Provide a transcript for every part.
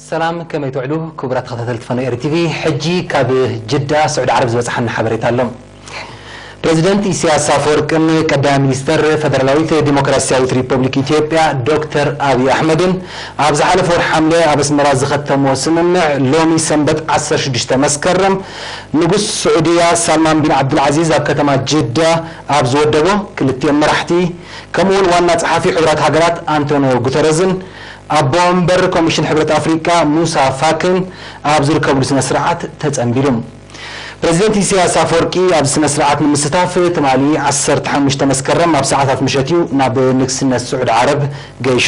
ሰላም፣ ከመይ ትውዕሉ ክቡራት ተኸታተልቲ ፋና ኤሪ ቲቪ? ሕጂ ካብ ጅዳ ስዑዲ ዓረብ ዝበጽሓና ሓበሬታ ኣሎ። ፕሬዚደንት ኢሳያስ ኣፈወርቅን ቀዳማይ ሚኒስተር ፈደራላዊት ዲሞክራሲያዊት ሪፐብሊክ ኢትዮጵያ ዶክተር ኣብይ ኣሕመድን ኣብ ዝሓለፈ ወርሒ ሓምለ ኣብ ኣስመራ ዝኸተምዎ ስምምዕ፣ ሎሚ ሰንበት ዓሰርተ ሽዱሽተ መስከረም ንጉስ ስዑድያ ሳልማን ቢን ዓብዱልዓዚዝ ኣብ ከተማ ጅዳ ኣብ ዝወደቦ፣ ክልቲኦም መራሕቲ ከምኡውን ዋና ጸሓፊ ሕቡራት ሃገራት ኣንቶኒዮ ጉተረዝን ኣቦ ወንበር ኮሚሽን ሕብረት ኣፍሪቃ ሙሳ ፋክን ኣብ ዝርከብሉ ስነ ስርዓት ተጸንቢሉ። ፕሬዚደንት ኢሳያስ ኣፈወርቂ ኣብዚ ስነ ስርዓት ንምስታፍ ትማሊ ዓሰርተ ሓሙሽተ መስከረም ኣብ ሰዓታት ምሸት እዩ ናብ ንግስነት ስዑድ ዓረብ ገይሹ።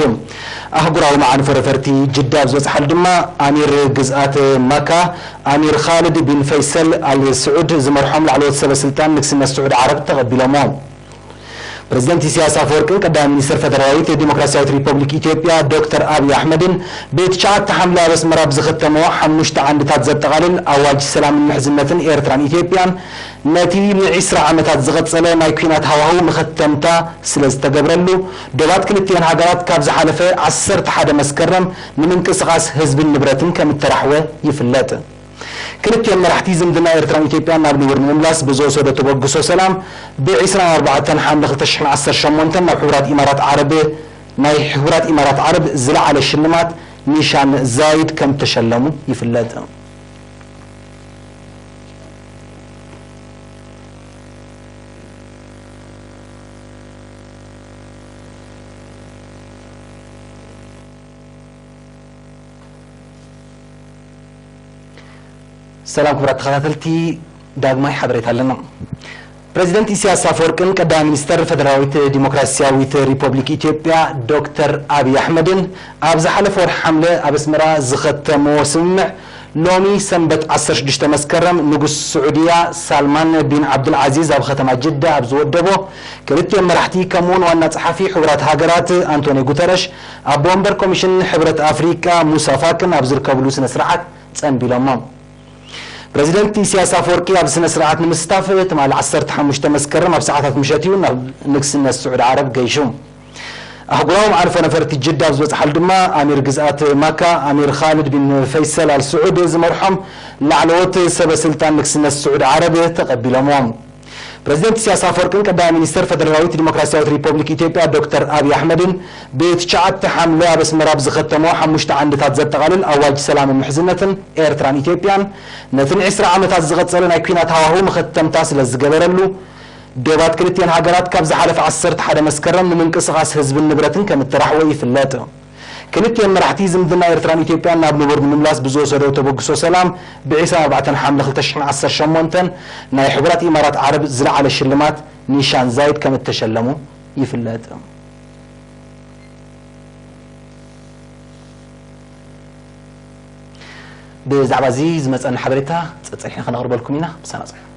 ኣህጉራዊ መዓርፎ ነፈርቲ ጅዳ ኣብ ዝበጽሓሉ ድማ ኣሚር ግዝኣት ማካ ኣሚር ኻልድ ቢን ፈይሰል ኣል ስዑድ ዝመርሖም ላዕለዎት ሰበ ስልጣን ንግስነት ስዑድ ዓረብ ተቐቢሎሞ። ፕሬዚደንት ኢሳያስ ኣፈወርቅን ቀዳማይ ሚኒስተር ፈደራላዊት ዲሞክራሲያዊት ሪፐብሊክ ኢትዮጵያ ዶክተር ኣብይ ኣሕመድን ብትሽዓተ ሓምለ ኣብ ኣስመራ ብዝኸተምዎ ሓሙሽተ ዓንድታት ዘጠቓልል ኣዋጅ ሰላምን ምሕዝነትን ኤርትራን ኢትዮጵያን፣ ነቲ ንዒስራ ዓመታት ዝቐጸለ ናይ ኲናት ሃዋህው መኸተምታ ስለ ዝተገብረሉ፣ ዶባት ክልቲኤን ሃገራት ካብ ዝሓለፈ ዓሰርተ ሓደ መስከረም ንምንቅስቓስ ህዝብን ንብረትን ከም እተራሕወ ይፍለጥ። ክልቲኦም መራሕቲ ዝምድና ኤርትራን ኢትዮጵያን ናብ ንቡር ንምምላስ ብዝወሰዶ ተበግሶ ሰላም፣ ብ ዕስራን ኣርባዕተን ሓምለ ክልተ ሽሕን ዓሰርተ ሸሞንተን ናብ ሕቡራት ኢማራት ዓረብ፣ ናይ ሕቡራት ኢማራት ዓረብ ዝለዓለ ሽልማት ኒሻን ዛይድ ከም እተሸለሙ ይፍለጥ። ሰላም ክቡራት ተኸታተልቲ፣ ዳግማይ ሓበሬታ ኣለና። ፕሬዚደንት ኢሳያስ ኣፈወርቅን ቀዳማይ ሚኒስተር ፈደራላዊት ዲሞክራሲያዊት ሪፐብሊክ ኢትዮጵያ ዶክተር ኣብይ ኣሕመድን ኣብ ዝሓለፈ ወርሒ ሓምለ ኣብ ኣስመራ ዝኸተምዎ ስምምዕ፣ ሎሚ ሰንበት ዓሰርተ ሽዱሽተ መስከረም ንጉስ ስዑድያ ሳልማን ቢን ዓብዱልዓዚዝ ኣብ ከተማ ጅዳ ኣብ ዝወደቦ፣ ክልቲኦም መራሕቲ ከምኡውን ዋና ጸሓፊ ሕቡራት ሃገራት ኣንቶኒ ጉተረሽ፣ ኣቦ ወንበር ኮሚሽን ሕብረት ኣፍሪቃ ሙሳ ፋክን ኣብ ዝርከብሉ ስነ ስርዓት ጸንቢሎሞ። ፕሬዚደንት ኢሳያስ ኣፈወርቂ ኣብዚ ስነ ስርዓት ንምስታፍ ትማሊ ዓሰርተ ሓሙሽተ መስከረም ኣብ ሰዓታት ምሸት እዩ ናብ ንግስነት ስዑድ ዓረብ ገይሹ። ኣህጉራዊ መዓርፎ ነፈርቲ ጅዳ ኣብ ዝበጽሓሉ ድማ ኣሚር ግዝኣት ማካ ኣሚር ኻልድ ቢን ፈይሰል ኣል ስዑድ ዝመርሖም ላዕለዎት ሰበ ስልጣን ንግስነት ስዑድ ዓረብ ተቐቢሎሞ። ፕሬዚደንት ኢሳያስ ኣፈወርቅን ቀዳማይ ሚኒስተር ፈደራላዊት ዲሞክራሲያዊት ሪፐብሊክ ኢትዮጵያ ዶክተር ኣብይ ኣሕመድን ብትሽዓተ ሓምለ ኣብ ኣስመራ ብዝኸተሞ ሓሙሽተ ዓንድታት ዘጠቓልል ኣዋጅ ሰላምን ምሕዝነትን ኤርትራን ኢትዮጵያን፣ ነቲ ንዕስራ ዓመታት ዝቐጸለ ናይ ኲናት ሃዋህው መኸተምታ ስለ ዝገበረሉ፣ ዶባት ክልቲኤን ሃገራት ካብ ዝሓለፈ ዓሰርተ ሓደ መስከረም ንምንቅስቓስ ህዝብን ንብረትን ከም እተራሕወ ይፍለጥ። ክልቲኤን መራሕቲ ዝምድና ኤርትራን ኢትዮጵያን ናብ ንቡር ንምምላስ ብዝወሰደው ተበግሶ ሰላም፣ ብ ዕስራን ኣርባዕተን ሓምለ ክልተ ሽሕን ዓሰርተ ሸሞንተን ናይ ሕቡራት ኢማራት ዓረብ ዝለዓለ ሽልማት ኒሻን ዛይድ ከም እተሸለሙ ይፍለጥ። ብዛዕባ እዚ ዝመጸና ሓበሬታ ጸጸኒሕና ከነቕርበልኩም ኢና። ብሳና ጽሑ።